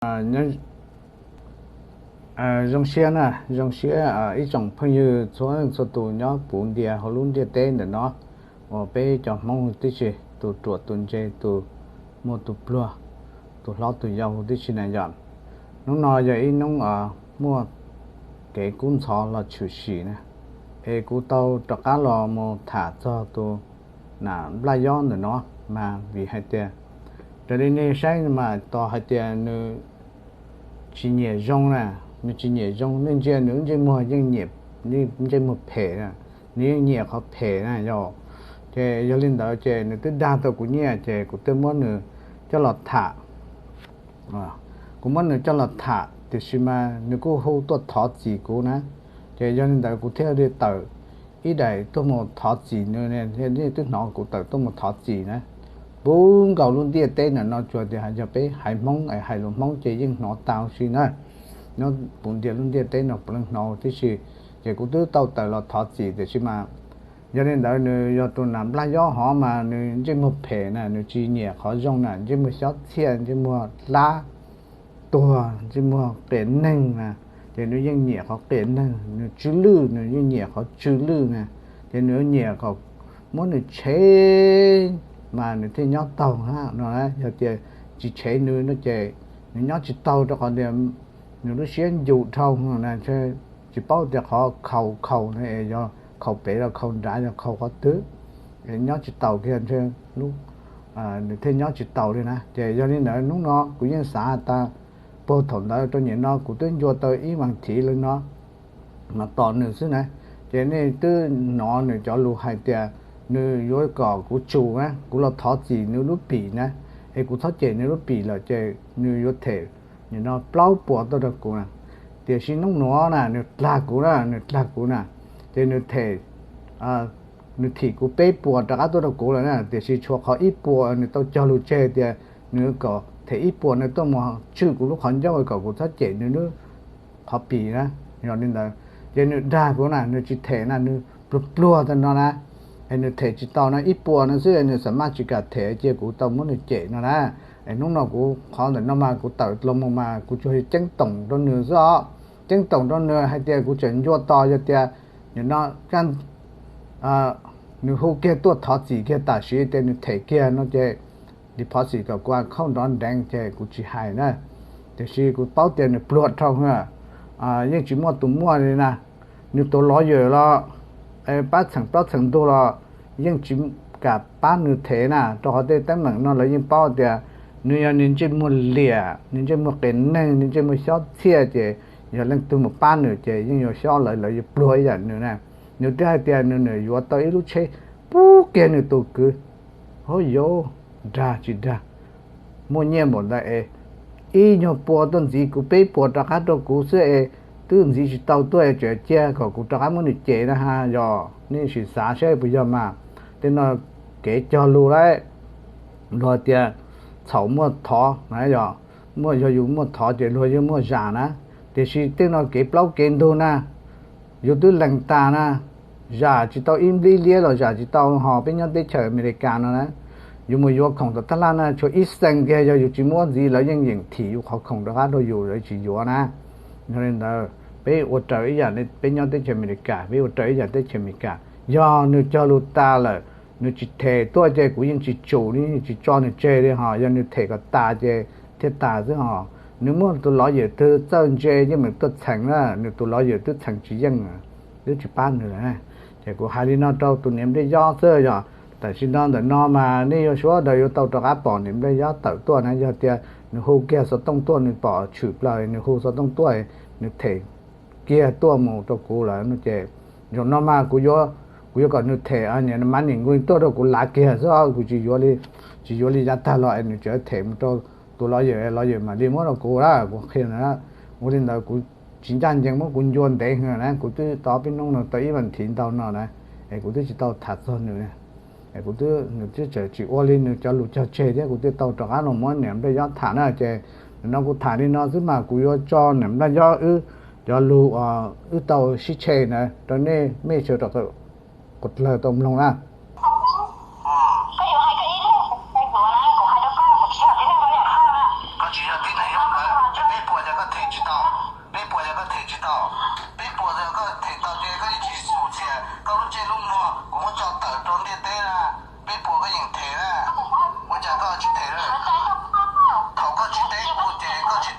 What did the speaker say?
Nyob zoo siab na, zoo siab ib tsoom phooj ywg txhua leej txhua tus nyob puv ntias hauv lub ntiaj teb ntawm no, uas peb cov Hmoob tib si, tus ruam tus ntse, tus muaj tus pluag, tus hlob tus yau tib si na yom. Hnub no yog ib hnub muaj kev kub ntxhov los tshwm sim na, es kuv tau rov qab los mus tham txog tus nam nplaj yob ntawm no, mas vim hais tias raws li nej saib mas tos hais tias nws tsis nyiam zoo na, nws tsis nyiam zoo, nej ntsia nws lub ntsej muag yeej nyiam, ntsej muag phem na, nws yeej nyiam qhov phem na yom. Ces yog li ntawd ces nws twb dag tau kuv nyiaj ces kuv twb muab nws coj los tham. Kuv muab nws coj los tham tiam sis mas nws kuj hu tuaj thov txim kuv na. Ces yog li ntawd kuv thiaj li tawm ib daim tuaj mus thov txim nws, nej twb hnov kuv tawm tuaj mus thov txim na. Puv nkaus lub ntiaj teb ntawm no tsuas tias yog peb haiv Hmoob es hais lus Hmoob ces yeej hnov tau si na. Nyob puv ntias lub ntiaj teb no puav leej hnov tib si. Ces kuv twb tau tawm los thov txim tiam sis mas yog li ntawd nws yog tus nam nplaj yob hov mas nws ntsej muag phem na, nws tsis nyiam qhov zoo na, ntsej muag xyob txhiaj, ntsej muag hlab tuag, ntsej muag qias neeg na. Ces nws yeej nyiam qhov qias neeg, nws tsw lwj, nws yeej nyiam qhov tsw lwj na. Ces nws nyiam kom muab nws tshev mas nws thiaj nyob taug no. Yog tias tsis tshev nws no ces nws nyob tsis taus rau qhov tias nws lub siab ncus dhau na, tsis paub tias qhov khaus khaus no es yog khaus pem los khaus nrad, yog khaus qhov twg, nyob tsis taus kiag ntshe lub, nws thiaj nyob tsis taus li na. Ces yog li ntawd hnub no kuv yeej xav tas puag thaum ntawd rau nim no kuv twb ncua tau ib vas thiv li no mas tos nws xwb na. Ces nej twb hnov nws cov lus hais tias nws yuav kom kuv tsum na, kuv los thov txim nws lub pim na, es kuv txhob cem nws lub pim lawm ces nws yuav them nim no plaub puas tuaj rau kuv na. Tiam sis hnub nuav na nws dlag kuv na, nws dlag kuv na, ces nws them, nws thim kuv peb puas rov qab tuaj rau kuv lawm na, tiam sis tshuav qhov ib puas nws tau cog lus tseg tias nws kom them ib puas nws tuaj mus tswj kuv lub qhov ncauj kom kuv txhob cem nws lub qhov pim na. Yog li ntawd ces nws dag kuv na, nws tsis them na, nws pluag pluag tag no na, es nws them tsis tau no ib puas no xwb nws xam maj tsis kam them cia kuv tau muab nws cem no na. Es hnub no kuv qhov ntawm no mas kuv tawm los mus mas kuv tsuas ceeb toom rau nws xwb os, ceeb toom rau nws hais tias kuv tseem ncua tos yog tias nim no nws hu kiag tuaj thov txim kiag tam sim tias nws them kiag no ces deposit kom kuv account nrov nreev ces kuv tsis hais na. Tiam sis kuv paub tias nws pluag dhau, yeej tsis muaj tus muaj li na. Nws tus lawyer los pab txheem plaub txheem ntug los yeej tsis kam pab nws them na, rau qhov tej teeb meem no lawv yeej paub tias nws yog nws ntsej muag liam, nws ntsej muag qias neeg, nws ntsej muag xyob txhiaj ces yog leej twg mus pab nws ces yeej yuav xyob lawv, lawv yuav pluag ib yam nws na. Nws twb hais tias nws, nws yuav tau ib lub tsheb pub kiag nws tus kwv. Hov, yuav dag tsis dag, muaj nyiaj npaum ntawd es ib nyuag puas tuaj ntxiv kuv peb puas rov qab rau kuv xwb es twb ntxiv tsis tau tuaj es tseem cia kom kuv rov qab muab nws cem na ha. Yog nej sim xav saib puas yog mas, tej no kev cog lus lawm, luag tias txhaum muaj thov na, yog muaj, yog yus muaj thov ces luag yeej muaj zam na. Tiam sis tej no kev plaub kev ntug na, yus twb lees tas na, zam tsis tau ib nplib liab los zam tsis tau ho peb nyob teb chaws Amelikas no na. Yus mus yuav khoom tom taj laj na tshuav ib xeem kiag yog yus tsis muab ntxiv lawv yeej yeem thim yus qhov khoom rov qab rau yus, lawv tsis yuav na. Yog li ntawd peb ua raws ib yam li peb nyob teb chaws Amelikas, peb ua raws ib yam teb chaws Amelikas. Yog nws cog lus tas lawm, nws tsis them tuaj ces kuv yeej tsis tsum li, tsis tso nws tseg li ho. Yog nws them kom tas ces thiaj tas xwb ho. Nws muaj tus lawyer twg txawj ntse yeej meem tuaj txheem na, nws tus lawyer twb txheem tsis yeej, twb tsis pab nws lawm. Ces kuv hais li no rau tus niam nplej yob xwb yog tam sim no ntawm no mas nej yuav sawv daws yuav tau rov qab pom niam nplej yob tawm tuaj na. Yog tias nws hu kiag xov tooj tuaj, nws pom tshwm plaws nws hu xov tooj tuaj, nws them kiag tuaj mus rau kuv lawm no ces zaum no mas kuv yuav, kuv yuav kom nws them niam mas nim nku tuaj rau kuv lav kiag xwb, kuv tsis yuav li, tsis yuav li yav tag los es nws tseem them mus rau tus lawyer, lawyer mam li muab rau kuv lawm, kuv qhia na. Ua li ntawd kuv tsis ncaj ncees muab kuv ncua ntev heev na, kuv twb tau pib hnub no tau ib vas thiv ntau no na, es kuv twb tsis tau tham txog nws. Es kuv twb, nws twb tseem tsis ua li nws cov lus cog tseg thiab, kuv twb tau rov qab los muab niam nplej yob tham na. Ces nim no kuv tham li no xwb mas kuv yuav tso niam nplej yob wb cov lus wb tau sib tshe na rau nej mej sawv daws quas dlawg tau mloog na. Peb puas koj